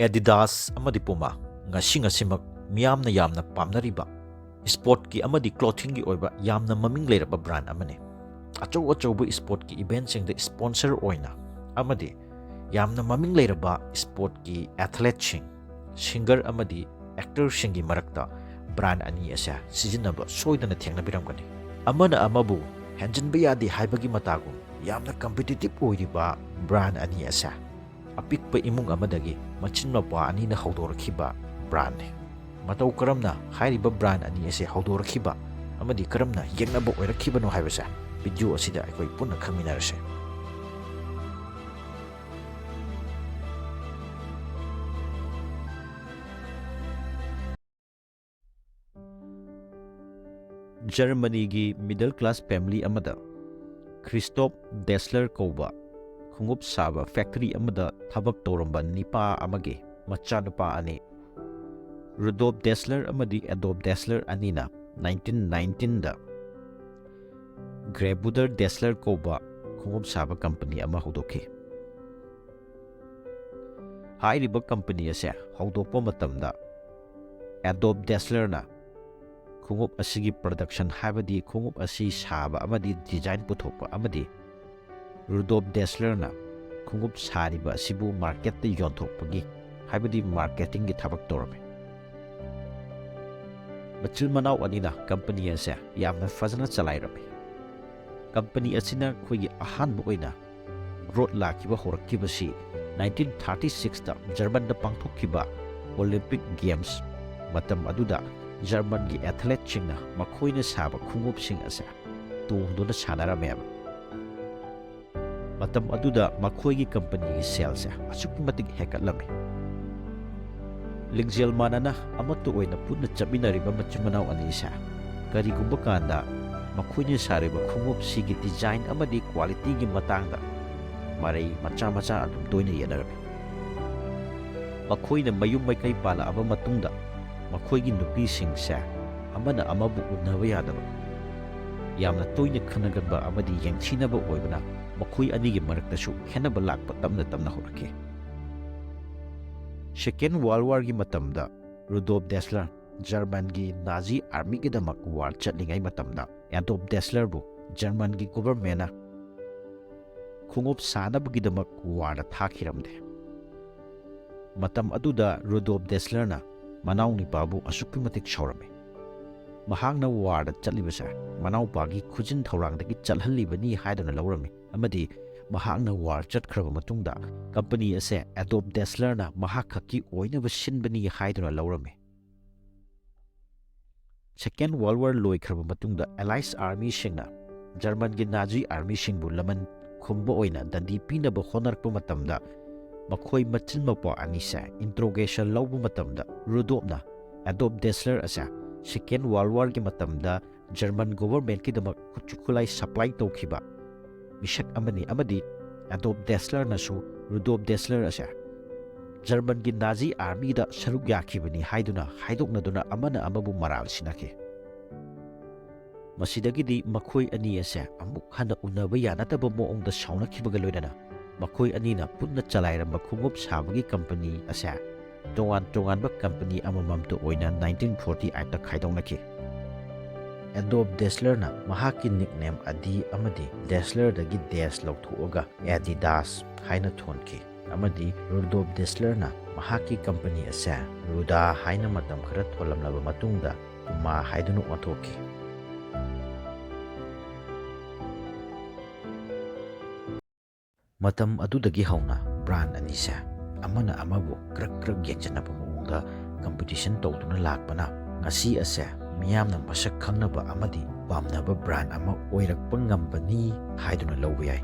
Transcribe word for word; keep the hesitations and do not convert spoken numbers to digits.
Adidas ꯑꯃꯗꯤ Puma ꯉꯁꯤ ꯉꯁꯤꯃꯛ ꯃꯤꯌꯥꯝꯅ ꯌꯥꯝꯅ ꯄꯥꯝꯅꯔꯤꯕ ꯁ꯭ꯄꯣꯔꯠꯀꯤ ꯑꯃꯗꯤ ꯀ꯭ꯂꯣꯊꯤꯡꯒꯤ ꯑꯣꯏꯕ ꯌꯥꯝꯅ ꯃꯃꯤꯡ ꯂꯩꯔꯕ ꯕ꯭ꯔꯥꯟ ꯑꯃꯅꯤ꯫ ꯑꯆꯧ ꯑꯆꯧꯕ ꯁ꯭ꯄꯣꯔꯠꯀꯤ ꯏꯚꯦꯟꯠꯁꯤꯡꯗ ꯁ꯭ꯄꯣꯟꯁꯔ ꯑꯣꯏꯅ ꯑꯃꯗꯤ ꯌꯥꯝꯅ ꯃꯃꯤꯡ ꯂꯩꯔꯕ ꯁ꯭ꯄꯣꯔꯠꯀꯤ ꯑꯦꯊꯂꯦꯠꯁꯤꯡ, ꯁꯤꯡꯒꯔ ꯑꯃꯗꯤ ꯑꯦꯛꯇꯔꯁꯤꯡꯒꯤ ꯃꯔꯛꯇ ꯕ꯭ꯔꯥꯟ ꯑꯅꯤ ꯑꯁꯦ ꯁꯤꯖꯤꯟꯅꯕ ꯁꯣꯏꯗꯅ ꯊꯦꯡꯅꯕꯤꯔꯝꯒꯅꯤ꯫ ꯑꯃꯅ ꯑꯃꯕꯨ ꯍꯦꯟꯖꯤꯟꯕ ꯌꯥꯗꯦ ꯍꯥꯏꯕꯒꯤ ꯃꯇꯥꯒꯨꯝ ꯌꯥꯝꯅ ꯀꯝꯄꯤꯇꯤꯇꯤꯚ ꯑꯣꯏꯔꯤꯕ ꯕ꯭ꯔꯥꯟ ꯑꯅꯤ ꯑꯁꯦ ꯑꯄꯤꯛꯄ ꯏꯃꯨꯡ ꯑꯃꯗꯒꯤ ꯃꯆꯤꯟ ꯃꯧꯄ꯭ꯋꯥ ꯑꯅꯤꯅ ꯍꯧꯗꯣꯔꯛꯈꯤꯕ ꯕ꯭ꯔꯥꯟꯅꯤ꯫ ꯃꯇꯧ ꯀꯔꯝꯅ ꯍꯥꯏꯔꯤꯕ ꯕ꯭ꯔꯥꯟ ꯑꯅꯤ ꯑꯁꯦ ꯍꯧꯗꯣꯔꯛꯈꯤꯕ ꯑꯃꯗꯤ ꯀꯔꯝꯅ ꯌꯦꯛꯅꯕ ꯑꯣꯏꯔꯛꯈꯤꯕꯅꯣ ꯍꯥꯏꯕꯁꯦ ꯚꯤꯗꯤꯑꯣ ꯑꯁꯤꯗ ꯑꯩꯈꯣꯏ ꯄꯨꯟꯅ ꯈꯪꯃꯤꯟꯅꯔꯁꯦ꯫ ꯖꯔꯃꯅꯤꯒꯤ ꯃꯤꯗꯜ ꯀ꯭ꯂꯥꯁ ꯐꯦꯃꯤꯂꯤ ꯑꯃꯗ ꯈ꯭ꯔꯤꯁꯇꯣꯞ ꯗꯦꯁꯂꯔ ꯀꯧꯕ ꯈꯣꯡꯎꯞ ꯁꯥꯕ ꯐꯦꯛꯇꯔꯤ ꯑꯃꯗ ꯊꯕꯛ ꯇꯧꯔꯝꯕ ꯅꯤꯄꯥ ꯑꯃꯒꯤ ꯃꯆꯥꯅꯨꯄꯥ ꯑꯅꯤ, ꯔꯨꯗꯣꯞ ꯗꯦꯁꯂꯔ ꯑꯃꯗꯤ ꯑꯦꯗꯣꯞ ꯗꯦꯁꯂꯔ ꯑꯅꯤꯅ ꯅꯥꯏꯟꯇꯤꯟ ꯅꯥꯏꯟꯇꯤꯟꯗ ꯒ꯭ꯔꯦꯕꯨꯗꯔ ꯗꯦꯁꯂꯔ ꯀꯧꯕ ꯈꯣꯡꯎꯞ ꯁꯥꯕ ꯀꯝꯄꯅꯤ ꯑꯃ ꯍꯧꯗꯣꯛꯈꯤ꯫ ꯍꯥꯏꯔꯤꯕ ꯀꯝꯄꯅꯤ ꯑꯁꯦ ꯍꯧꯗꯣꯛꯄ ꯃꯇꯝꯗ ꯑꯦꯗꯣꯞ ꯗꯦꯁꯂꯔꯅ ꯈꯣꯡꯎꯞ ꯑꯁꯤꯒꯤ ꯄ꯭ꯔꯗꯛꯁꯟ, ꯍꯥꯏꯕꯗꯤ ꯈꯣꯡꯎꯞ ꯑꯁꯤ ꯁꯥꯕ ꯑꯃꯗꯤ ꯗꯤꯖꯥꯏꯟ ꯄꯨꯊꯣꯛꯄ, ꯑꯃꯗꯤ ꯔꯨꯗꯣꯞ ꯗꯦꯁꯂꯔꯅ ꯈꯣꯡꯎꯞ ꯁꯥꯔꯤꯕ ꯑꯁꯤꯕꯨ ꯃꯥꯔꯀꯦꯠꯇ ꯌꯣꯟꯊꯣꯛꯄꯒꯤ, ꯍꯥꯏꯕꯗꯤ ꯃꯥꯔꯀꯦꯇꯤꯡꯒꯤ ꯊꯕꯛ ꯇꯧꯔꯝꯃꯤ꯫ ꯃꯆꯤꯟ ꯃꯅꯥꯎ ꯑꯅꯤꯅ ꯀꯝꯄꯅꯤ ꯑꯁꯦ ꯌꯥꯝꯅ ꯐꯖꯅ ꯆꯂꯥꯏꯔꯝꯃꯤ꯫ ꯀꯝꯄꯅꯤ ꯑꯁꯤꯅ ꯑꯩꯈꯣꯏꯒꯤ ꯑꯍꯥꯟꯕ ꯑꯣꯏꯅ ꯒ꯭ꯔꯣꯠ ꯂꯥꯛꯈꯤꯕ ꯍꯧꯔꯛꯈꯤꯕꯁꯤ ꯅꯥꯏꯟꯇꯤꯟ ꯊꯥꯔꯇꯤ ꯁꯤꯛꯁꯇ ꯖꯔꯃꯟꯗ ꯄꯥꯡꯊꯣꯛꯈꯤꯕ ꯑꯣꯂꯤꯝꯄꯤꯛ ꯒꯦꯝꯁ꯫ ꯃꯇꯝ ꯑꯗꯨꯗ ꯖꯔꯃꯟꯒꯤ ꯑꯦꯊꯂꯦꯠꯁꯤꯡꯅ ꯃꯈꯣꯏꯅ ꯁꯥꯕ ꯈꯣꯡꯎꯞꯁꯤꯡ ꯑꯁꯦ ꯇꯣꯡꯗꯨꯅ ꯁꯥꯟꯅꯔꯝꯃꯦꯕ꯫ ꯃꯇꯝ ꯑꯗꯨꯗ ꯃꯈꯣꯏꯒꯤ ꯀꯝꯄꯅꯤꯒꯤ ꯁꯦꯜꯁꯦ ꯑꯁꯨꯛꯀꯤ ꯃꯇꯤꯛ ꯍꯦꯟꯒꯠꯂꯝꯃꯤ꯫ ꯂꯤꯡꯖꯦꯜ ꯃꯥꯟꯅꯅ ꯑꯃꯠꯇ ꯑꯣꯏꯅ ꯄꯨꯟꯅ ꯆꯠꯃꯤꯟꯅꯔꯤꯕ ꯃꯆꯤꯟ ꯃꯅꯥꯎ ꯑꯅꯤꯁꯦ ꯀꯔꯤꯒꯨꯝꯕ ꯀꯥꯟꯗ ꯃꯈꯣꯏꯅ ꯁꯥꯔꯤꯕ ꯈꯣꯡꯎꯞꯁꯤꯒꯤ ꯗꯤꯖꯥꯏꯟ ꯑꯃꯗꯤ ꯀ꯭ꯋꯥꯂꯤꯇꯤꯒꯤ ꯃꯇꯥꯡꯗ ꯃꯔꯩ ꯃꯆꯥ ꯃꯆꯥ ꯑꯗꯨꯝ ꯇꯣꯏꯅ ꯌꯦꯠꯅꯔꯝꯃꯤ꯫ ꯃꯈꯣꯏꯅ ꯃꯌꯨꯝ ꯃꯀꯩ ꯄꯥꯜꯂꯛꯑꯕ ꯃꯇꯨꯡꯗ ꯃꯈꯣꯏꯒꯤ ꯅꯨꯄꯤꯁꯤꯡꯁꯦ ꯑꯃꯅ ꯑꯃꯕꯨ ꯎꯅꯕ ꯌꯥꯗꯕ, ꯌꯥꯝꯅ ꯇꯣꯏꯅ ꯈꯠꯅꯒꯟꯕ ꯑꯃꯗꯤ ꯌꯦꯡꯊꯤꯅꯕ ꯑꯣꯏꯕꯅ ꯃꯈꯣꯏ ꯑꯅꯤꯒꯤ ꯃꯔꯛꯇꯁꯨ ꯈꯦꯟꯅꯕ ꯂꯥꯛꯄ ꯇꯞꯅ ꯇꯞꯅ ꯍꯧꯔꯛꯈꯤ꯫ Second World Warꯒꯤ ꯃꯇꯝꯗ ꯔꯨꯗꯣꯜꯐ ꯗꯦꯁꯂꯔ ꯖꯔꯃꯟꯒꯤ ꯅꯥꯖꯤ ꯑꯥꯔꯃꯤꯒꯤꯗꯃꯛ ꯋꯥꯔ ꯆꯠꯂꯤꯉꯩ ꯃꯇꯝꯗ ꯑꯦꯗꯣꯜꯐ ꯗꯦꯁꯂꯔꯕꯨ ꯖꯔꯃꯟꯒꯤ ꯒꯣꯚꯔꯟꯃꯦꯟꯅ ꯈꯣꯡꯎꯞ ꯁꯥꯅꯕꯒꯤꯗꯃꯛ ꯋꯥꯔꯗ ꯊꯥꯈꯤꯔꯝꯗꯦ꯫ ꯃꯇꯝ ꯑꯗꯨꯗ ꯔꯨꯗꯣꯜꯐ ꯗꯦꯁꯂꯔꯅ ꯃꯅꯥꯎ ꯅꯨꯄꯥꯕꯨ ꯑꯁꯨꯛꯀꯤ ꯃꯇꯤꯛ ꯁꯥꯎꯔꯝꯃꯤ꯫ ꯃꯍꯥꯛꯅ ꯋꯥꯔꯗ ꯆꯠꯂꯤꯕꯁꯦ ꯃꯅꯥꯎꯄꯥꯒꯤ ꯈꯨꯖꯤꯟ ꯊꯧꯔꯥꯡꯗꯒꯤ ꯆꯠꯍꯜꯂꯤꯕꯅꯤ ꯍꯥꯏꯗꯨꯅ ꯂꯧꯔꯝꯃꯤ, ꯑꯃꯗꯤ ꯃꯍꯥꯛꯅ ꯋꯥꯔ ꯆꯠꯈ꯭ꯔꯕ ꯃꯇꯨꯡꯗ ꯀꯝꯄꯅꯤ ꯑꯁꯦ ꯑꯦꯗꯣꯜꯐ ꯗꯦꯁꯂꯔꯅ ꯃꯍꯥꯛ ꯈꯛꯀꯤ ꯑꯣꯏꯅꯕ ꯁꯤꯟꯕꯅꯤ ꯍꯥꯏꯗꯨꯅ ꯂꯧꯔꯝꯃꯤ꯫ Second World War ꯂꯣꯏꯈ꯭ꯔꯕ ꯃꯇꯨꯡꯗ ꯑꯦꯂꯥꯏꯁ ꯑꯥꯔꯃꯤꯁꯤꯡꯅ ꯖꯔꯃꯟꯒꯤ ꯅꯥꯖꯤ ꯑꯥꯔꯃꯤꯁꯤꯡꯕꯨ ꯂꯃꯟ ꯈꯨꯝꯕ ꯑꯣꯏꯅ ꯗꯟꯗꯤ ꯄꯤꯅꯕ ꯍꯣꯠꯅꯔꯛꯄ ꯃꯇꯝꯗ ꯃꯈꯣꯏ ꯃꯆꯤꯟ ꯃꯧꯄ꯭ꯋꯥ ꯑꯅꯤꯁꯦ ꯏꯟꯇ꯭ꯔꯣꯒꯦꯁꯟ ꯂꯧꯕ ꯃꯇꯝꯗ ꯔꯨꯗꯣꯜꯐꯅ ꯑꯦꯗꯣꯜꯐ ꯗꯦꯁꯂꯔ ꯑꯁꯦ Second World Warꯒꯤ ꯃꯇꯝꯗ ꯖꯔꯃꯟ ꯒꯣꯚꯔꯟꯃꯦꯟꯠꯀꯤꯗꯃꯛ ꯈꯨꯠꯁꯨ ꯈꯨꯠꯂꯥꯏ ꯁꯄ꯭ꯂꯥꯏ ꯇꯧꯈꯤꯕ ꯃꯤꯁꯛ ꯑꯃꯅꯤ, ꯑꯃꯗꯤ ꯑꯦꯗꯣꯜꯐ ꯗꯦꯁꯂꯔꯅꯁꯨ ꯔꯨꯗꯣꯜꯐ ꯗꯦꯁꯂꯔ ꯑꯁꯦ ꯖꯔꯃꯟꯒꯤ ꯅꯥꯖꯤ ꯑꯥꯔꯃꯤꯗ ꯁꯔꯨꯛ ꯌꯥꯈꯤꯕꯅꯤ ꯍꯥꯏꯗꯨꯅ ꯍꯥꯏꯗꯣꯛꯅꯗꯨꯅ ꯑꯃꯅ ꯑꯃꯕꯨ ꯃꯔꯥꯜ ꯁꯤꯟꯅꯈꯤ꯫ ꯃꯁꯤꯗꯒꯤꯗꯤ ꯃꯈꯣꯏ ꯑꯅꯤ ꯑꯁꯦ ꯑꯃꯨꯛ ꯍꯟꯅ ꯎꯅꯕ ꯌꯥꯅꯗꯕ ꯃꯑꯣꯡꯗ ꯁꯥꯎꯅꯈꯤꯕꯒ ꯂꯣꯏꯅꯅ ꯃꯈꯣꯏ ꯑꯅꯤꯅ ꯄꯨꯟꯅ ꯆꯂꯥꯏꯔꯝꯕ ꯈꯣꯡꯎꯞ ꯁꯥꯕꯒꯤ ꯀꯝꯄꯅꯤ ꯑꯁꯦ ꯇꯣꯉꯥꯟ ꯇꯣꯉꯥꯟꯕ ꯀꯝꯄꯅꯤ ꯑꯃꯃꯝꯇ ꯑꯣꯏꯅ nineteen forty eightꯇ ꯈꯥꯏꯗꯣꯛꯅꯈꯤ꯫ ꯑꯦꯗꯣꯜꯐ ꯗꯦꯁꯂꯔꯅ ꯃꯍꯥꯛꯀꯤ ꯅꯤꯛꯅꯦꯝ ꯑꯗꯤ ꯑꯃꯗꯤ ꯗꯦꯁꯂꯔꯗꯒꯤ ꯗꯦꯁ ꯂꯧꯊꯣꯛꯑꯒ ꯑꯦꯗꯤꯗꯥꯁ ꯍꯥꯏꯅ ꯊꯣꯟꯈꯤ, ꯑꯃꯗꯤ ꯔꯨꯗꯣꯜꯐ ꯗꯦꯁꯂꯔꯅ ꯃꯍꯥꯛꯀꯤ ꯀꯝꯄꯅꯤ ꯑꯁꯦ ꯔꯨꯗꯥ ꯍꯥꯏꯅ ꯃꯇꯝ ꯈꯔ ꯊꯣꯜꯂꯝꯂꯕ ꯃꯇꯨꯡꯗ ꯄꯨꯃꯥ ꯍꯥꯏꯗꯨꯅ ꯑꯣꯟꯊꯣꯛꯈꯤ꯫ ꯃꯇꯝ ꯑꯗꯨꯗꯒꯤ ꯍꯧꯅ ꯕ꯭ꯔꯥꯟ ꯑꯅꯤꯁꯦ ꯑꯃꯅ ꯑꯃꯕꯨ ꯀ꯭ꯔꯛ ꯀ꯭ꯔꯛ ꯌꯦꯡꯁꯤꯟꯅꯕ ꯃꯑꯣꯡꯗ ꯀꯝꯄꯤꯇꯤꯁꯟ ꯇꯧꯗꯨꯅ ꯂꯥꯛꯄꯅ ꯉꯁꯤ ꯑꯁꯦ ꯃꯤꯌꯥꯝꯅ ꯃꯁꯛ ꯈꯪꯅꯕ ꯑꯃꯗꯤ ꯄꯥꯝꯅꯕ ꯕ꯭ꯔꯥꯟ ꯑꯃ ꯑꯣꯏꯔꯛꯄ ꯉꯝꯕꯅꯤ ꯍꯥꯏꯗꯨꯅ ꯂꯧꯕ ꯌꯥꯏ꯫